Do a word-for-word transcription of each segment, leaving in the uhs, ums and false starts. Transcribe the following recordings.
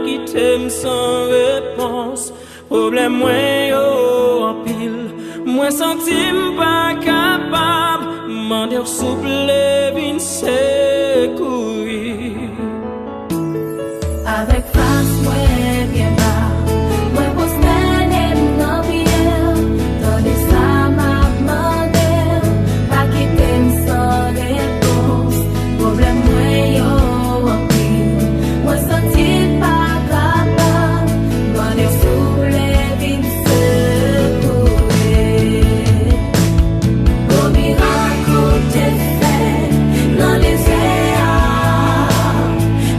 Kite m san repons. Pwoblèm mwen yo anpil. Mwen santi m pa kapab. Mande w souple vin sekouri. Avèk fas mwen byen ba, mwen pwostène m nan pye w. Tande sa m ap mande w, pa kite m san repons. Pwoblèm mwen yo anpil, mwen santi m pa kapab. Mande w souple vin sekoure. Gwo mirak ou te fè nan dezè a.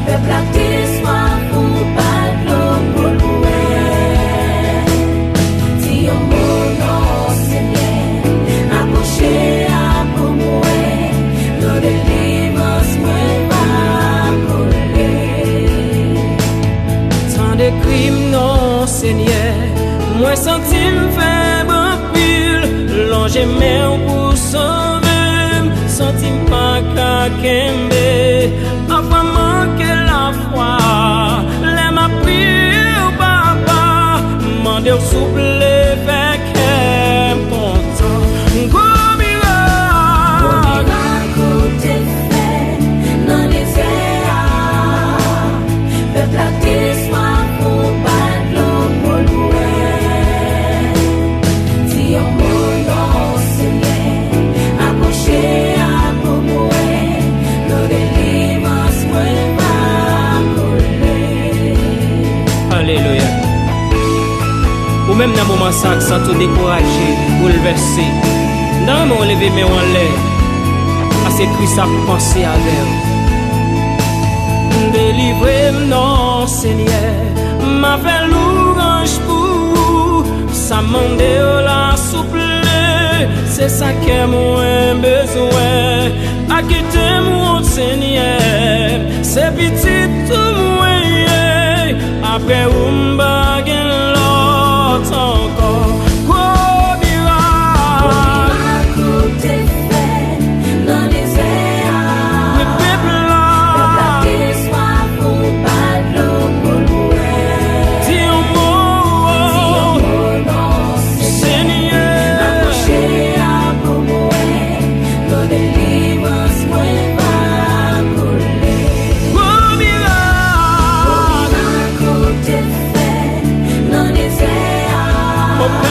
Pèp la te swaf ou ba dlo pou l bwè. Di yon mo non, Senyè. Apwoche a pou mwen. Dlo delivrans mwen va koule. Tande kri m non, Senyè. Mwen santi m fèb anpil. Lonje men w pou sove m. Santi m pa ka kenbe. Pafwa m manke lafwa. Lè m ap priye w, Papa, mande w souple fè kè m kontan. Gwo mirak. Gwo mirak ou te fè nan dezè a. Pèp la te swaf ou ba dlo pou l bwè. Di yon mo non, Senyè. Apwoche a pou mwen. Dlo delivrans mwen va koule. Alelouya. Ou menm nan moman sa k santi w dekouraje, boulvèse, m ta renmen w leve men w anlè, paske Kris ap panse avè w. Delivre m non, Senyè, m a fè louwanj pou ou. Sa m mande w la, souple, se sa kè mwen bezwen. Pa kite m wont, Senyè, se pitit ou mwen ye. Apre ou m pa gen